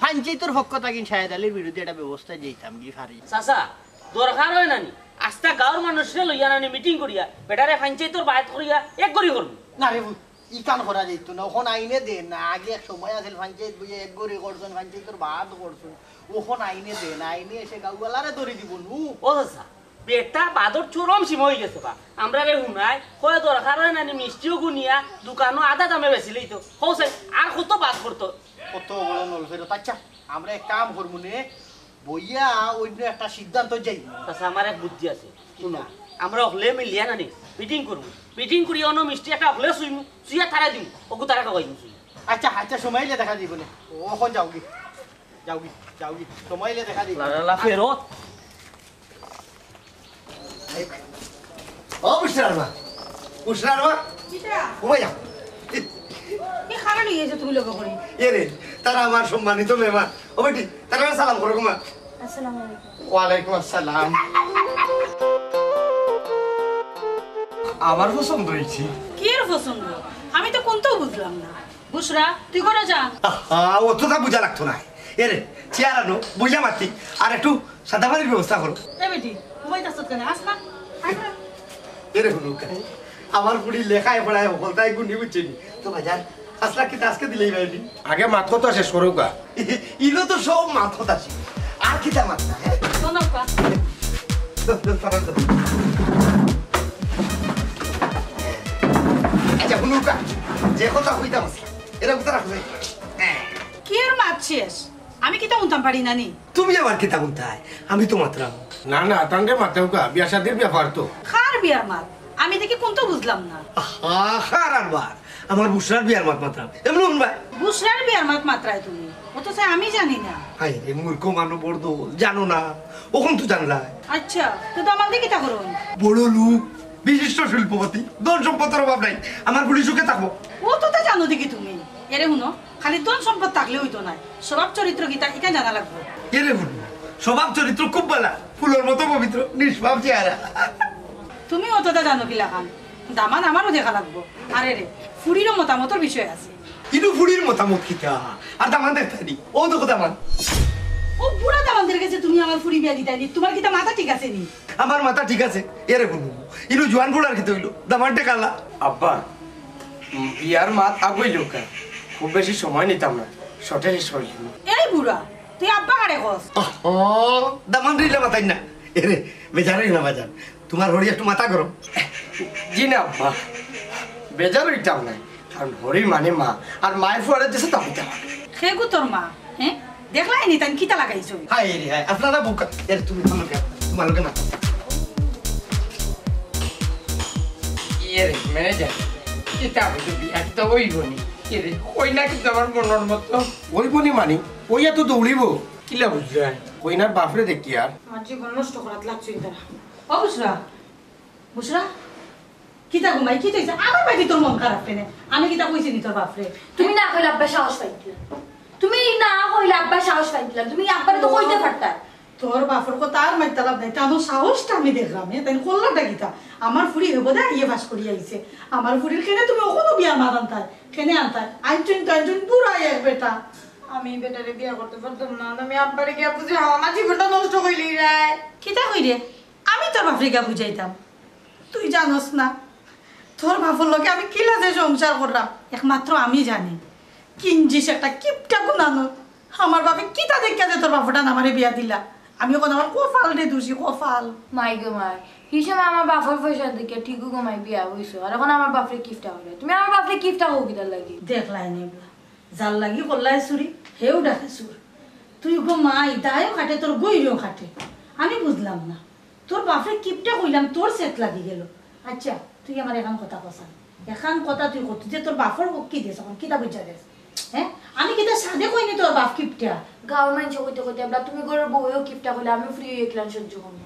পঞ্চায়েতর পক্ষ থাকি শাহেদ আলীর বিরুদ্ধে একটা ব্যবস্থা যেতাম কি পারি। চাচা, দরকার অয় না নি? আস্তা গাঁওর মানুষরে লইয়া না নি মিটিং করিয়া, বেটারে পঞ্চায়েতর বাদ করিয়া এক গড়ি করমু। না রে পুত, ইখান করা যাইতো না, অখন আইনে দে না। আগে এক সময় আছিল পঞ্চায়েত বইয়া এক গড়ি করছইন, পঞ্চায়েতর বাদ করছইন, অখন আইনে দে না, আইনে এসে গাঁওয়ালারে ধরি দিব নু। ও চাচা, বেটা বাদর চরম সীমা অইগেছে বা। আমরারে হুনায়, কয় দরকার অয় না নি মিষ্টিও গুনিয়া দোকানো আধা দামে বেচিলেই তো। কও চাই, আর কত বাদ করতো? কত বড় নলফেরত। আচ্ছা, আমরা এক কাম করমু নে, বইয়া অইন্য একটা সিদ্ধান্ত যাইমু। আচ্ছা, আমার এক বুদ্ধি আছে। হুনো, আমরা অকলে মিলিয়া না নি মিটিং করমু। মিটিং করি অনো মিষ্টি একটা অকলে চুইমু, চুইয়া তারা দিমু, অগু তারা খাওয়াইমু চুই। আচ্ছা, আচ্ছা, সময় অইলে দেখা দিব নে। অখন যাও গি। যাওগি, যাওগি, সময় অইলে দেখা দিবি। লা, লা, লা, ফেরত। ও বুশরার মা, বুশরার মা, কিতা? ঘুমাই যাও। কি কারণে গেছে তুমি লগে করি? এ রে, তারা আমার সম্মানিত মেহমান। ও বেটি, তারা সালাম করো গো মা। আসসালামু আলাইকুম। ওয়ালাইকুম আসসালাম। আমার পছন্দ হয়েছে। কি এর পছন্দ? আমি তো কোনটাও বুঝলাম না। বুশরা, তুই ঘরে যা। আহা, অতটা বুঝা লাগতো না। এরে, চেয়ার আনো, বইয়া মাতি, আর একটু সাদা পানির ব্যবস্থা করো। এ বেটি, ঘুমাইতাছ কেনে? আস না, আয় না। এরে হুনুকা, আমার ফুড়ি লেখায় পড়ায় হকলতায় গুণী বুঝছে নি। তো বাজার, আসলা কিতা আজকে দিলেই বাইনি। আগে মাত কথা শেষ করুকা। ইনো তো সব মাত কথা শেষ। আর কিতা মাত না, হ্যাঁ? শোনো, পা। দো, দো, দো, দো। আচ্ছা, হুনুকা, যে কথা কইতাম আছে, এরা কথা রাখবে। হ্যাঁ। কি এর মাত শেষ? আমি কিতা হুনতাম পারি না নি? তুমি আবার কিতা হুনতায়? আমি তো মাতরাম। না, না, তানরে মাতাউকা, বিয়া শাদির ব্যাপার তো। কার বিয়ার মাত? আমি দেখি কোনটা বুঝলাম না। আহা, কার আর বার? আমার বুশরার বিয়ার মাত মাতরাম। এমনে হুনবায়। বুশরার বিয়ার মাত মাতরায় তুমি? অথচ আমি জানি না। হায় রে, মূর্খ মানবর দল, জানো না? অখন তো জানলায়। আচ্ছা, তো দামান্দে কিতা করইন? বড় লোক, বিশিষ্ট শিল্পপতি, ধন সম্পদর অভাব নাই। আমার ফুড়ি সুখে থাকবো। অততা জানো দেখি তুমি। এরে হুনো, খালি ধন সম্পদ থাকলে অইতো নায়, স্বভাব চরিত্র কিতা ইখান জানা লাগবো। এরে হুনো, স্বভাব চরিত্র খুব ভালা, ফুলর মতো পবিত্র, নিষ্পাপ চেহারা। তুমি অততা জানো কিলাখান? দামান আমারও দেখা লাগবো। আরে রে, ফুড়িরও মতামতর বিষয় আছে। ইনো ফুড়ির মতামত কিতা? আর দামান দেখতায় নি? ও দেখো দামান। ও বুড়া দামান্দর গেছে তুমি আমার ফুড়ি বিয়া দিতায় নি? তুমার কিতা মাথা ঠিক আছে নি? আমার মাথা ঠিক আছে। এরে হুনো, ইনো জোয়ান বুড়ার কিতা অইলো? দামান্দে কালা। আব্বা, উম, বিয়ার মাত আগুইলউকা। খুব বেশি সময় নিতাম না, শর্টে শেষ করি। এই বুড়া, তুই আব্বা কারে কস? আহ, দামান্দরে ইলা মাতাইন না। এরে, বেজার অইও না বাজান। তুমার হরি একটু মাথা গরম। জি না আব্বা, বেজার অইতাম না, কারণ হরি মানে মা, আর মায়ের ফুয়ারে দেশে তা হইতে হবে। হে গো তোর মা, হ্যাঁ? দেখলায় নি তাইন কিতা লাগাইছইন? হায় রে হায়, আপনারা বুকা। এরে তুমি আমার লগে, তুমার লগে মাত। ইয়ে রে, ম্যানেজার, কিতা অইতো বিয়া কিতা অইবো নি? ইয়ে রে, কইনা কিন্তু আমার মনর মতো। অইবো নি মানি, অইয়া তো দৌড়িবো। কিলা বুঝরায়? কইনার বাফরে দেখিয়ার। আমার জীবন নষ্ট করাত লাগছইন তারা। ও বুশরা, বুশরা, কিতা গো মাই, কিতা অইছে? আমার বাড়ি তোর মন খারাপ কেনে? আমি কিতা কইছি নি তোর বাফরে? তুমি না কইলে আব্বা সাহস পাইতলা। তুমি না কইলে আব্বা সাহস পাইতলা। তুমি আব্বারে তো কইতে পারতা। তোর বাফর কথা আর মাইতা লাভ নাই, তান সাহসটা আমি দেখলাম, এ, তাইন করলাটা কিতা? আমার ফুড়ি হইব দে, ইয়ে পাস করি আইছে। আমার ফুড়ির কেনে তুমি অখনো বিয়া মাত আনতায়, কেনে আনতায়? আনছইন তো আনছইন বুড়া এক বেটা। আমি এই বেটারে বিয়া করতে পারতাম না, আমি আব্বারে গিয়া বুঝাইমু, আমার জীবনটা নষ্ট করিলিরায়। কিতা কইরে? আমি তোর বাফরে গিয়া বুঝাইতাম। তুই জানোস না, তোর বাফর লগে আমি কিলা যে সংসার কররাম, একমাত্র আমি জানি। কিঞ্জিস একটা কিপটা গুনানো। আমার বাফে কিতা দেখিয়া যে তোর বাফটান আমারে বিয়া দিলা? আমি অখন আমার কপালরে দুষি, কপাল। মাই গো মাই, হি সময় আমার বাফর পয়সা দেখিয়া ঠিকউ গো মাই বিয়া অইছো, আর অখন আমার বাফরে কিপটা কইরায়। তুমি আমার বাফরে কিপটা কও কিতার লাগি? দেখলায় নি বা, যার লাগি করলায় চুরি, হেউ ডাকে চুর। তুই গো মাই, দায়ও খাটে, তোর গইরও খাটে। আমি বুঝলাম না। তোর বাফরে কিপটা কইলাম, তোর সেট লাগি গেল। আচ্ছা, তুই আমারে এখান কথা কছাইন। এখান কথা তুই কত যে তোর বাফর পক্ষে দেস, অখন কিতা বুঝা দেস? হ্যাঁ? আমি কিতা সাধে কইনি তোর বাফ কিপটা? গাঁওর মানষে কইতে কইতে, "এবলা তুমি ঘরর বউয়েও কিপটা কইলে, আমি ফুড়িও একলান সহ্য করমু।"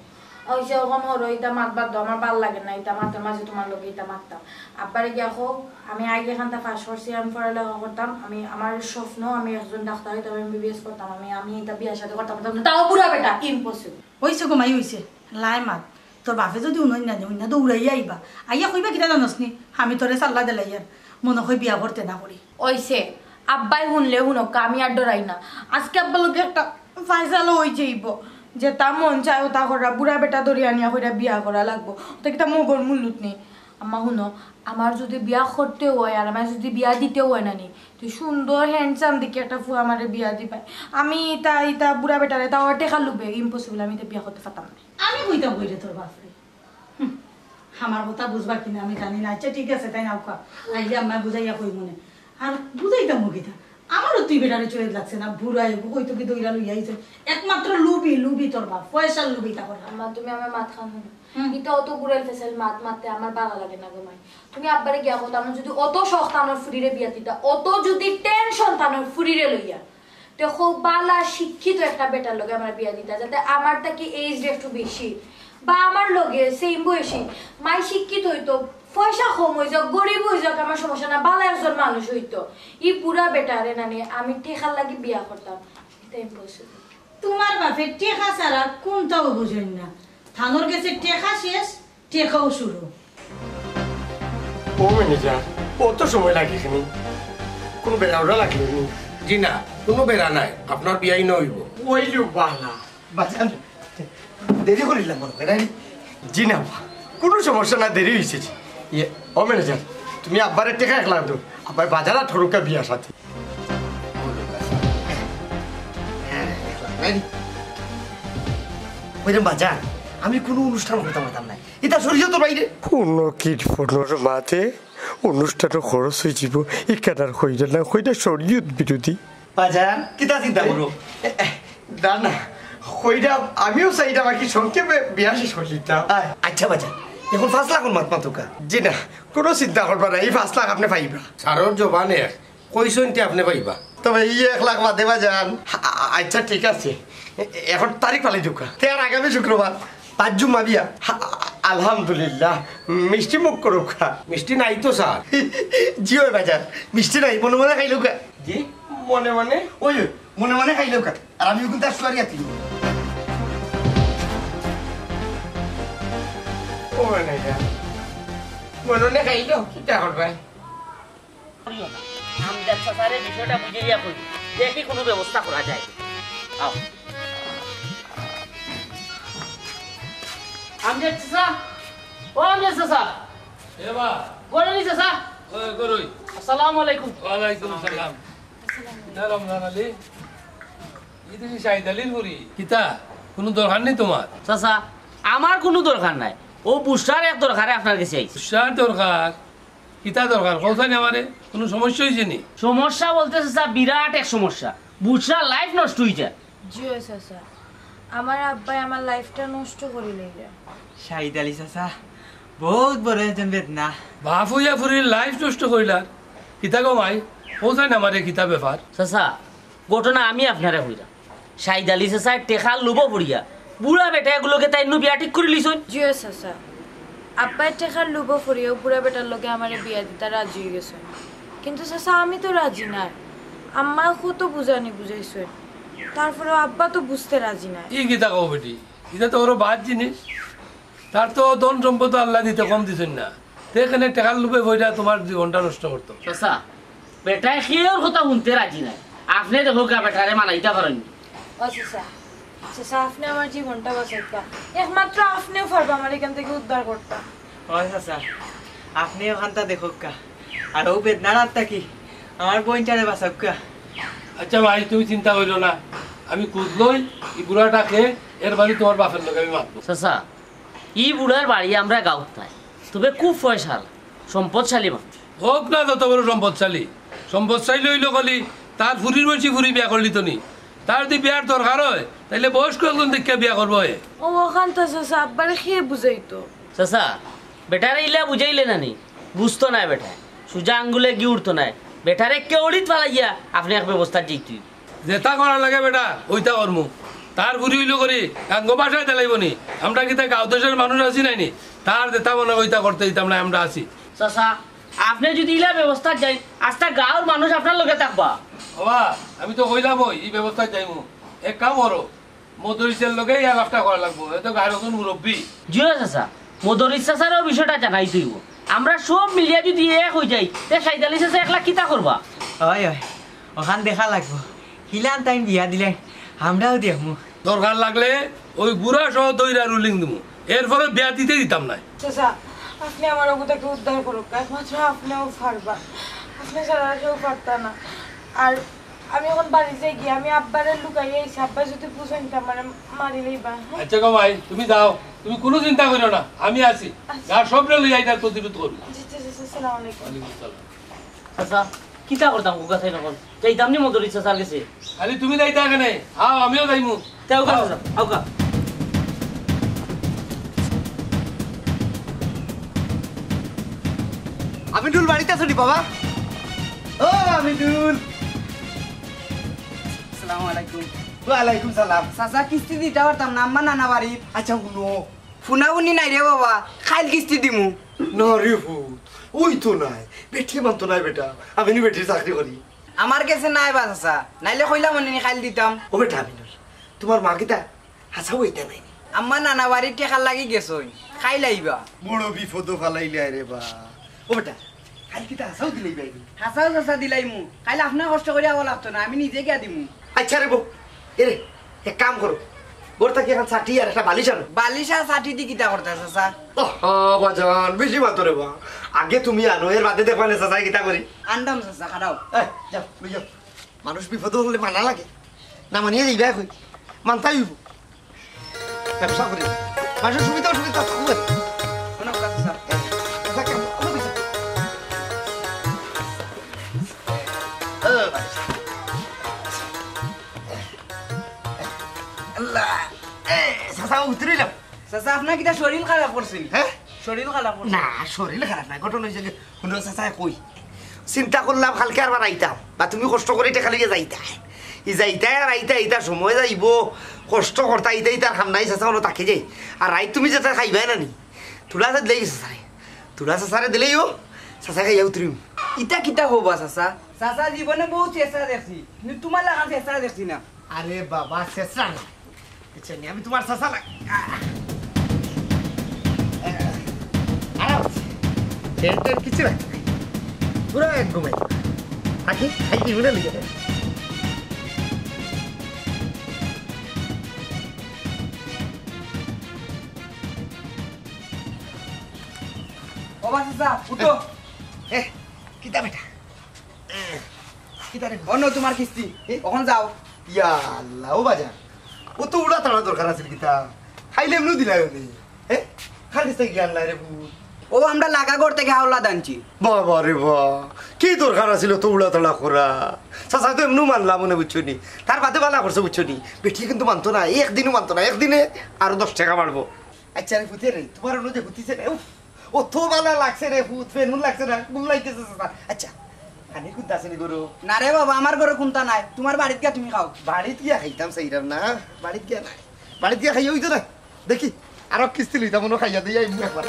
অইছে, অখন হরো, ইতা মাত বাদ দেও, আমার ভালা লাগে না, ইতা মাতের মাঝে তুমার লগে ইতা মাততাম। আব্বারে গিয়া কও, আমি আগে এখানতা পাস করছি, আমি পড়ালেখা করতাম, আমি, আমার স্বপ্ন, আমি একজন ডাক্তার অইতাম, এমবিবিএস করতাম, আমি, আমি ইতা বিয়া শাদি করতাম, করতাম না, তাও বুড়া বেটা, ইম্পসিবল। অইছে গো মাই, অইছে। লাই মাত। তোর বাফে যুদি হুনইন না নি, হুনিয়া দৌড়াইয়া আইবা। আইয়া কইবা কিতা জানোস নি? আমি তোরে সাল্লা দিলাইয়ার। মনো কয় বিয়া করতে না করি। অইছে। আব্বায় হুনলে হুনউক্কা, আমি আর ডরাই না। আজকে আব্বার লগে একটা ফয়সালা অই যাইবো। যেতা মন চায় অতা কররা, বুড়া বেটা ধরিয়া আনিয়া কইরা বিয়া করা লাগবো। অতা কিতা মগর মুল্লুক নি? আম্মা হুনো, আমার যুদি বিয়া করতেউ অয় আর আমারে যুদি বিয়া দিতেউ অয় না নি, তুই সুন্দর handsome দেখি একটা ফুয়া আমারে বিয়া দিবায়। আমি ইতা, ইতা বুড়া বেটারে, তাও টেকার লোভে, ইম্পসিবল, আমি ইতা বিয়া করতে পারতাম না। আমি কইতাম কইরে তোর বাফরে। হুম, আমার কথা বুঝবা কিনা আমি জানি না। আচ্ছা, ঠিক আছে, তাইন আউক্কা। আইলে আম্মায় বুঝাইয়া কইমুনে। আর বুঝাইতাম কিতা? আমারও তুই বেটারে চয়েজ লাগছে না। বুড়া এগু কইতো কি দইরা লইয়া আইছে। একমাত্র লুবি, লুবি তোর বাফ। পয়সার লুবি তা করে। আম্মা, তুমি আমার মাতখান হুনো। হুম। ইতা অত গুড়াইল ফেসাইল মাত মাততে আমার ভালা লাগে না গো মাই। তুমি আব্বারে গিয়া কও, তানর যুদি অত শখ তানর ফুড়িরে বিয়া দিতা, অত যুদি টেনশন তানর ফুড়িরে লইয়া, দেখো, বালা শিক্ষিত একটা বেটার লগে আমার বিয়া দিতা, যাতে আমার থাকি এজ একটু বেশি, বা আমার লগে সেম বয়সী, মাই শিক্ষিত অইতো, পয়সা কম অই যাউক, গরিব অই যাউক, আমার সমস্যা না, বালা একজন মানুষ অইতো। ই বুড়া বেটারে নানি আমি টেকার লাগি বিয়া করতাম, এটা ইম্পসিবল। তুমার বাপে টেকা ছাড়া কুনটাও বুঝইন না। তানর গেছে টেকা শেষ, টেকাও শুরু। ও ম্যানেজার, অত সময় লাগে কেনে? কুনু বেড়া উড়া লাগলো নি? জি না, কুনু বেড়া নাই, আপনার বিয়াই নইব। ওই যে বালা। বাজান, দেরি করিলাম মনে হয়, নানি? জি না, কুনু সমস্যা না, দেরি অইছে জি। ইয়ে, ও ম্যানেজার, তুমি আব্বারে টেকা এক লাখ দেও, আব্বায় বাজার আর ঠরুকা বিয়া সাথে। হ্যাঁ, এক লাখ, নানি? ওই রে বাজান, আমি কুনু অনুষ্ঠান করতাম পারতাম না, ইটা শরীয়তর বাইরে। কুনু কিট ফোনর মাঝে অনুষ্ঠানও খরচ অই যিবো, ইখান আর কইরা না, কইরা শরীয়ত বিরোধী। বাজান, কিতা চিন্তা করো? না, না, কইরা আমিও চাইরাম আর কি সংক্ষেপে বিয়া শেষ করিলিতাম। আয়, আচ্ছা বাজান, এখন পাঁচ লাখর মাত মাতুক্কা। জি না, কুনু চিন্তা করবা না, ই পাঁচ লাখ আপনে পাইবা। স্যারর জবানে কইছইন তে আপনে পাইবা। তবে ই এক লাখ বাদে বাজান। আ-, আ-, আচ্ছা, ঠিক আছে। এ-, এখন তারিখ ফালাই দেউক্কা। তে আর আগামী শুক্রবার, পাঁচ জুম্মা বিয়া। আ-, আ-, আলহামদুলিল্লাহ। মিষ্টি মুখ করুক্কা। মিষ্টি নাই তো স্যার। জি অয় বাজান, মিষ্টি নাই, মনে মনে খাইলউক্কা। জি? মনে মনে? ওই, ওই, মনে মনে খাইলউক্কা। আর আমি ওখান তার সুয়ারি আছি। ও মানে এটা। মনে মনে খাইলো, কিতা করবায়? করিও না। আমজাদ চাচারে বিষয়টা বুঝাইয়া কই, দেখি কুনু ব্যবস্থা করা যায়। আও। আমজাদ চাচা, ও আমজাদ চাচা। এ বা। ঘরো নি চাচা? ওই, ঘরোই। আসসালামু আলাইকুম। ওয়ালাইকুম আসসালাম। কিতা রমজান আলী? ই দেখি শাহিদ আলীর ফুরি। কিতা? কুনু দরকার নি তুমার? চাচা, আমার কুনু দরকার নাই। অউ বুশরার এক দরকারে আপনার গেছে আইছি। বুশরার দরকার? কিতা দরকার? কও চাইন আমারে, কুনু সমস্যা অইছে নি? সমস্যা বলতে চাচা, বিরাট এক সমস্যা। বুশরার লাইফ নষ্ট অই যায়। জি অয় চাচা, আমার আব্বায় আমার লাইফটা নষ্ট করিলাইলা। শাহিদ আলী চাচা, বউত বড় একজন বেদনা। বাপ অইয়া ফুরির লাইফ নষ্ট করিলার? কিতা গো মাই, কও চাইন আমারে কিতা ব্যাপার? চাচা, ঘটনা আমি আপনারে কইরাম। শাহিদ আলী চাচায় টেকার লোভো পড়িয়া বুড়া বেটা এগুর লগে তাইন নু বিয়া ঠিক করিলিছইন। জি অয় চাচা, আব্বায় টেকার লোভো পড়িয়া অউ বুড়া বেটার লগে আমারে বিয়া দিতা রাজি অইগেছইন। কিন্তু চাচা, আমি তো রাজি নায়। আম্মায় কত বুঝানি বুঝাইছইন, তারপরেও আব্বা তো বুঝতে রাজি নায়। ই কিতা কও বেটি, ইটা তো বড় বাদ জিনিস। তার তো ধন সম্পদ আল্লায় দিতে কম দিছইন না, তে কেনে টেকার লোভে পড়িয়া তুমার জীবনটা নষ্ট করতো? চাচা, বেটায় কেউর কথা হুনতে রাজি নায়। আপনে দেখউক্কা, বেটারে মানাইতা পারইন নি। ও চাচা, চাচা, আপনে আমার জীবনটা বাঁচাউক্কা। একমাত্র আপনেউ পারবা আমার ইখান থাকি উদ্ধার করতা। ও চাচা, আপনে অখানটা দেখউক্কা। আর অউ বেদনার আত থাকি আমার বইনটারে বাঁচাউক্কা। আচ্ছা ভাই, তুমি চিন্তা করিও না, আমি খুজ লই ই বুড়াটা কে, এর বাদে তুমার বাপের লগে আমি মাতমু। চাচা, ই বুড়ার বাড়ি আমরার গাউত নাই, তবে খুব পয়সাআলা, সম্পদশালী মানুষ। হউক না যত বড় সম্পদশালী, সম্পদশালী অইলো কলি, তার ফুরির বয়সী ফুরি বিয়া করিলিতো নি। তার যদি বিয়ার দরকার অয়, তাইলে বয়স্ক একজন দেখিয়া বিয়া করবো হে। ও, অখানতা চাচা, আব্বারে কে বুঝাইতো? চাচা, বেটারে ইলা বুঝাইলে না নি, বুঝতো নায় বেটায়, সুজা আঙ্গুলে ঘি উঠতো নায়। বেটারে কেউড়িত ফালাইয়া আপনে এক ব্যবস্থাত যাইতা অইবো। যেতা করা লাগে বেটা, অউতা করমু। তার ফুরি অইলো করি, গাঙ্গো বাসায় দিলাইবো নি। আমরা কিতা গাঁও দেশর মানুষ আছি নায় নি? তার যেতা মনে অয় অউতা করতে দিতাম নায়, আমরা আছি। চাচা, আপনে যদি ইলা ব্যবস্থাত যাইন, আস্তা গাঁওর মানুষ আপনার লগে থাকবা। ওবা, আমি তো কইলাম অউ, ই ব্যবস্থাত যাইমু। এক কাম করো, মদরিসর লগে ই আলাপটা করা লাগবো, হে তো গাঁওর একজন মুরব্বি। জি অয় চাচা, মদরিস চাচারেও বিষয়টা জানাইতে অইবো। আমরা সব মিলিয়া যদি এক অই যাই, তে শাহিদ আলী চাচা একলা কিতা করবা? অয়, অয়, অখান দেখা লাগবো। কিলান তাইন বিয়া দিলাইন, আমরাও দেখমু। দরকার লাগলে অউ বুড়া সহ দইরা রুলিং দিমু, এরপরে বিয়া দিতে দিতাম নায়। চাচা, আপনে আমার অগু থাকি উদ্ধার করউক্কা, একমাত্র আপনেউ পারবা, আপনে ছাড়া আর কেউ পারতা না। আর আমি অখন বাড়ি যাইগি, আমি আব্বারে লুকাইয়া আইছি, আব্বায় যদি বুঝইন তে আমারে মারিলাইবা। হ্যাঁ? আচ্ছা গো মাই, তুমি যাও, তুমি কুনু চিন্তা করিও না, আমি আছি। আচ্ছা। গাঁওর সবরে লইয়া ইটার প্রতিরোধ করমু। জি, জি, জি, জি, আসসালামু আলাইকুম। ওয়ালাইকুম আসসালাম। চাচা, কিতা করতাম গো চাচাইন অখন? যাইতাম নি মদরিস চাচার গেছে? খালি তুমি যাইতায় কেনে? আও, আমিও যাইমু। তে আউক্কা আও। চাচা, আউক্কা। আমিনুল বাড়িত আছো নি বাবা? ও আমিনুল। আসসালামু আলাইকুম। ওয়ালাইকুম সালাম। চাচা, কিস্তি দিতা পারতাম না, আম্মা নানা বাড়িত। আচ্ছা, হুনো। হুনাহুনি নাই রে বাবা, কাইল কিস্তি দিমু। না রে পুত, অইতো নায়, বেটিয়ে মানতো নায় বেটা, আমি নু বেটির চাকরি করি। আমার গেছে নাই বা চাচা, নাইলে কইলাম অনে নি কাইল দিতাম। ও বেটা আমিনুল, তুমার মা কিতা হাছাউ আইতা নায় নি? আম্মা নানা বাড়িত টেকার লাগি গেছইন, কাইল আইবা। বড় বিপদো ফালাইলায় রে বা। ও বেটা, কাইল কিতা হাছাউ দিলাইবায় নি? হাছাউ চাচা দিলাইমু, কাইল আপনার কষ্ট করি আওয়া লাগতো না, আমি নিজে গিয়া দিমু। আচ্ছা রে বউ, এরে এক কাম করো, ঘর থাকি একখান ছাটি আর একটা বালিশ আনো। বালিশ আর ছাটি দি কিতা করতা চাচা? ওহ বাজান, বেশি মাতো রে বা। আগে তুমি আনো, এর বাদে দেখবানে চাচায় কিতা করি। আনতাম চাচা, খাড়াও। এই, যাও, লই যাও। মানুষ বিপদো পড়লে মানা লাগে, না মানিয়া যাইবায় কই, মানতাউ অইবো। ব্যবসা করি, মানুষর সুবিধা অসুবিধা থাকবো। অনেক কথা চাচা। চাচা, কেমন? অনেক কথা। ও, আল্লাহ। এ, চাচা, উতরি যাও। চাচা, আপনার কিতা শরীর খারাপ করছে নি? হ্যাঁ? শরীর খারাপ করছে? না, শরীর খারাপ নায়, ঘটনা অইছে কি, হুনো চাচা, কই, চিন্তা করলাম কাইলকে আরবার আইতাম, বা তুমি কষ্ট করি টেকা লইয়া যাইতায়, ই যাইতায় আর আইতায়, ইতা সময় যাইবো, কষ্ট করতায়, ইতা ইতার কাম নাই চাচা, অনো থাকি যাই। আর রাইত তুমি যেতা খাইবায় না নি, তুলা চাচা দিলাইও চাচারে, তুলা চাচারে দিলাইও, চাচায় খাইয়া উতরিম। ইতা কিতা কও বা চাচা? চাচা, জীবনে বউত চেষ্টা দেখছি, কিন্তু তুমার লাখান চেষ্টা দেখছি না। আরে বাবা, চেষ্টা না। আচ্ছা, নি আমি তুমার চাচা লাগ-, আহ। আহ। আরাম। টেন টেন কিচ্ছু না। পুরা এক ঘুমাই। আকি, আকি ঘুমাই লিখে। ও বা চাচা, উঠো। এ, কিতা বেটা? এ, কিতা রে? অনো তুমার কিস্তি। এ? অখন যাও। ইয়া আল্লাহ, ও বাজান, অতো উড়াতাড়া দরকার আছিল কিতা? খাইলে এমনেউ দিলায় অনে। এ? কার গেছ থাকি আনলায় রে পুত? ও আমরা লাগা ঘর থাকি হাওলাত আনছি। বাবা রে বা, কি দরকার আছিল অতো উড়াতাড়া করা? চাচায় তো এমনেউ মানলা মনে, বুঝছো নি? তার বাদে ভালা করছে, বুঝছো নি? বেটিয়ে কিন্তু মানতো না, একদিনও মানতো না, একদিনে আরো দশ টেকা বাড়বো। আচ্ছা রে পুতে রে, তুমার অনো যে হুতিছে রে, উফ, অতো ভালা লাগছে রে পুত, ফেনুন লাগছে না, ঘুম লাইতেছে চাচা। আচ্ছা, পানির কুন্তা আছে নি ঘরো? না রে বাবা, আমার ঘরো কুন্তা নাই, তুমার বাড়িত গিয়া তুমি খাও। বাড়িত গিয়া খাইতাম চাইরাম না, বাড়িত গিয়া নাই, বাড়িত গিয়া খাইয়া অইতো না। দেখি, আরো কিস্তি লইতাম, অনো খাইয়া দিয়া আইমু একবার।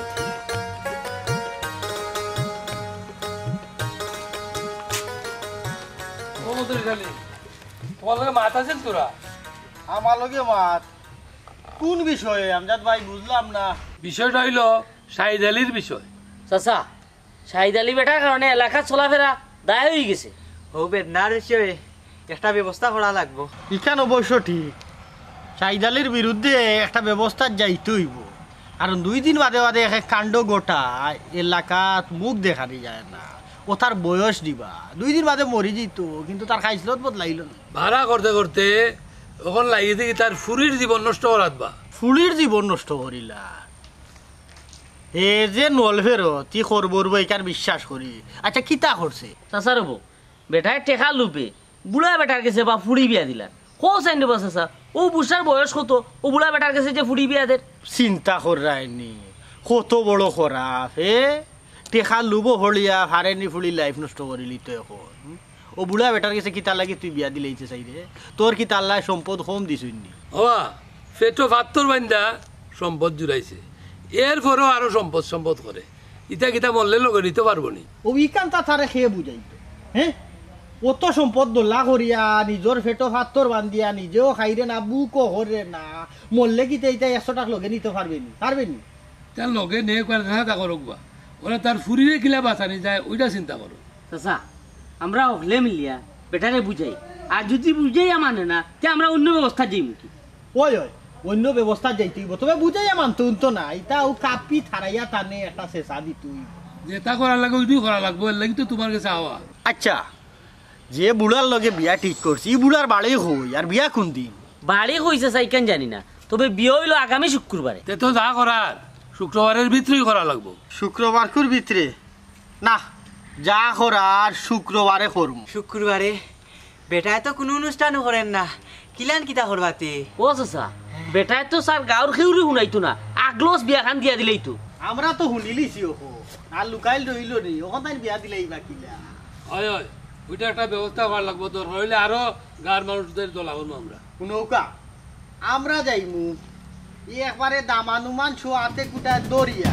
ও মধুর শালী, তুমার লগে মাত আছিল থুড়া? আমার লগে মাত? কুন বিষয়ে আমজাদ ভাই, বুঝলাম না। বিষয়টা অইলো শাহিদ আলীর বিষয়। চাচা, শাহিদ আলী বেটার কারণে এলাকাত চলাফেরা দায় অইগেছে। অউ বেদনার বিষয়ে একটা ব্যবস্থা করা লাগবো। ইখান অবশ্য ঠিক, শাহিদ আলীর বিরুদ্ধে একটা ব্যবস্থাত যাইতে অইবো, কারণ দুই দিন বাদে বাদে এক এক কাণ্ড ঘটায়, এলাকাত মুখ দেখানি যায় না। অউ তার বয়স দিবা, দুই দিন বাদে মরি যাইতো, কিন্তু তার খাইছলত বদলাইলো না। ভাড়া করতে করতে অখন লাগিছে কি তার ফুড়ির জীবন নষ্ট করাত বা। ফুড়ির জীবন নষ্ট করিলা? হে যে নল ফেরত, ই করবো রে বা, ইখান বিশ্বাস করি। আচ্ছা, কিতা করছে? চাচার বউ, বেটায় টেকার লোভে বুড়া বেটার গেছে বা ফুড়ি বিয়া দিলা। কও চাইন রে বা চাচা, অউ বুড়ার বয়স কত, অউ বুড়া বেটার গেছে যে ফুড়ি বিয়া দের? চিন্তা কররায়নি, কত বড় খরাপ, হে? টেকার লোভো পড়িয়া ফারেনি ফুড়ির life নষ্ট করিলিতো অখন। হুম? অউ বুড়া বেটার গেছে কিতার লাগি তুই বিয়া দিলাইতে চাইরে? তোর কিতা আল্লায় সম্পদ কম দিছইন নি? ওবা, পেটো পাত্থর বান্ধা সম্পদ জুড়াইছে, এরপরও আরো সম্পদ সম্পদ করে। ইতা কিতা মরলে লগে নিতো পারবো নি? অউ ইখানতা তারে কে বুঝাইতো? হে? অত সম্পদ দলা করিয়া নিজর পেটো পাত্থর বান্ধিয়া নিজেও খাইরে না, ভুকও কররে না, মরলে কিতা ইতা একশো টাকা লগে নিতো পারবে নি? পারবে নি? তার লগে নেউক আর যেতা করউক বা, অলা তার ফুড়িরে কিলা বাঁচানি যায়, অইটা চিন্তা করউক। চাচা, আমরা হকলে মিলিয়া বেটারে বুঝাই, আর যুদি বুঝাইয়া মানে না, তে আমরা অইন্য ব্যবস্থাত যাইমুখি। অয়, অয়, অইন্য ব্যবস্থাত যাইতে অইবো, তবে বুঝাইয়া মানতো অইতো না, ইতা অউ কাপি থারাইয়া তানে একটা ছেঁচা দিতে অইবো। যেতা করা লাগে, অইটাউ করা লাগবো, এরলাগি তো তুমার গেছে আওয়া। আচ্ছা, যে বুড়ার লগে বিয়া ঠিক করছি, ই বুড়ার বাড়ি কই, আর বিয়া কুনদিন? বাড়ি কই চাচা, ইখান জানি না, তবে বিয়া অইলো আগামী শুক্রবারে। তে তো যা করার শুক্রবারের ভিতরেউ করা লাগবো। শুক্রবারকুর ভিতরে? না, যা করার শুক্রবারে করমু। শুক্রবারে? বেটায় তো কুনু অনুষ্ঠানও করের না, কিলান কিতা করবা তে? ও চাচা, বেটায় তো চার গাউর কেউরে হুনাইতো না, আগলছ বিয়াখান দিয়া দিলাইতো। আমরা তো হুনিলিছি অখন, আর লুকাইল রইলো নি, অখন তাইন বিয়া দিলাইবা কিলা? অয়, অয়, ওইটা একটা ব্যবস্থা করা লাগবো, দরকার হইলে আরো গাঁর মানুষদের দলা হইবো আমরা। হুনউক্কা, আমরা যাইমু, ই একবারে দামানুমান শো আতে কুটায় দরিয়া।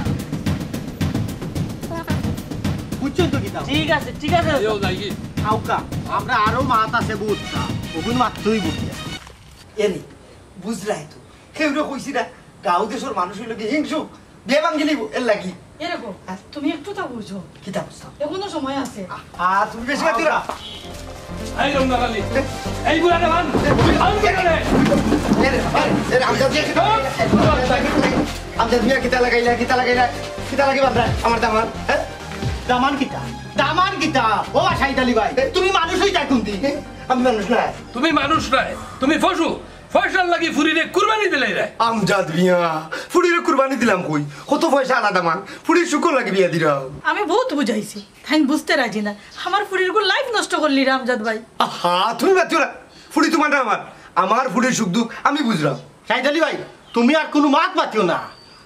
বুঝছইন তো কিতা? ঠিক আছে, ঠিক আছে। এও যাই কি? আউক্কা, আমরা আরো মাত আছে বুঝতা, ওগুন মাত্রই বুঝিয়া। এরে, বুঝরায় তো, কেউরে কইছি না, গাঁও দেশর মানুষ অইলো কি হিংসুক, বিয়া ভাঙ্গিলিবো, এর লাগি। এরে গো, হ্যাঁ? তুমি একটু তা বুঝো। কিতা বুঝতাম? এখনো সময় আছে। আ, তুমি বেশি মাতিও না। এই রমনা আলী, এই বুড়া না মান, আমি কেন রে? এরে, এরে, এরে, আমজাদ মিয়া কিতা, আমজাদ মিয়া কিতা লাগাইলা, কিতা লাগাইলা, কিতা লাগি বান্ধা আমার দামান, হ্যাঁ? দামান কিতা? দামান কিতা? ও শাহিদ আলী ভাই, তুমি মানুষ অইতা কুনদিন? আমি মানুষ না। তুমি মানুষ নায়, তুমি পশু। পয়সার লাগি ফুরিরে কুরবানি দিলাইরায়। আমজাদ মিয়া, ফুরিরে কুরবানি দিলাম কই? কত পয়সা আলা দামান, ফুরির সুখর লাগি বিয়া দিরাম। আমি বউত বুঝাইছি, তাইন বুঝতে রাজি না। আমার ফুরির গুর life নষ্ট করলিরা আমজাদ ভাই। আহা, তুমি মাতিও না। ফুরি তুমার না আমার, আমার ফুরির সুখ দুখ আমি বুঝরাম। শাহিদ আলী ভাই, তুমি আর কুনু মাত মাতিও না।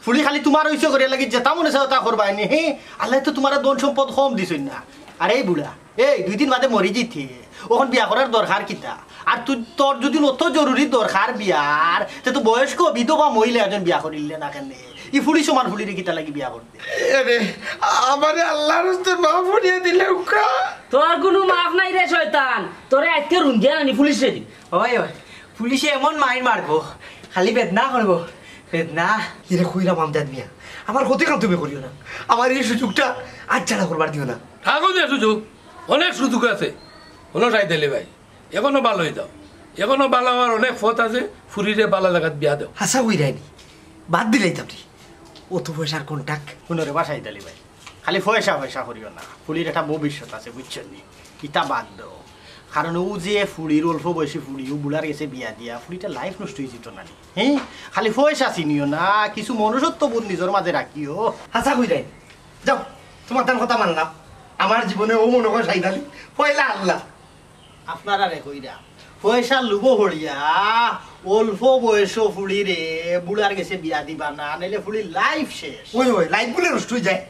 ফুরি খালি তুমার অইছে করিয়া লাগি যেতা মনে চায় অতা করবায় নি, হে? আল্লায় তো তুমারে ধন সম্পদ কম দিছইন না। আর এই বুড়া, এই দুই দিন বাদে মরি যিতে, অখন বিয়া করার দরকার কিতা? আর তুই, তোর যুদি অত জরুরি দরকার বিয়ার, তে তো বয়স্ক বিধবা মহিলা একজন বিয়া করিলে না কেনে? ই ফুরি সমান ফুরিরে কিতা লাগি বিয়া করতে? এরে, আমারে আল্লার রাস্তে মাফ করিয়া দিলাউক্কা। তোর কুনু মাফ নাই রে শয়তান, তোরে আইজকে রুন্দিয়া আনি পুলিশরে দিমু। ওই, ওই, পুলিশে এমন মাইর মারবো, খালি বেদনা করবো, বেদনা। এরে কইরাম আমজাদ মিয়া, আমার ক্ষতি কাম তুমি করিও না, আমার এই সুযোগটা আজ ছাড়া করবার দিও না। থাকো যে সুযোগ, অনেক সুযোগ আছে। হুনো শাহিদ আলী ভাই, এখনো ভালা অই যাও, এখনো ভালা অওয়ার অনেক পথ আছে, ফুরিরে ভালা জাগাত বিয়া দেও। হাছা কইরায় নি, বাদ দিলাইতাম নি, অত পয়সার কন্টাক। হুনো রে বা শাহিদ আলী ভাই, খালি পয়সা পয়সা করিও না, ফুরির একটা ভবিষ্যৎ আছে, বুঝছো নি? ইতা বাদ দেও, কারণ অউ যে ফুরির অল্প বয়সী ফুরি, অউ বুড়ার গেছে বিয়া দিয়া ফুরিটার life নষ্ট অই যিতো না নি? হে, খালি পয়সা চিনিও না, কিছু মনুষ্যত্ব বোধ নিজর মাঝে রাখিও। হাছা কইরায় নি, যাও, তুমার তান কথা মানলাম। আমার জীবনে অউ মনো কয় শাহিদ আলী, পয়লা আল্লা। আপনারারে কইরাম, পয়সার লোভো পড়িয়া অল্প বয়সো ফুরিরে বুড়ার গেছে বিয়া দিবা না, নাইলে ফুরির life শেষ। ওই, ওই, life বুলে নষ্ট অই যায়।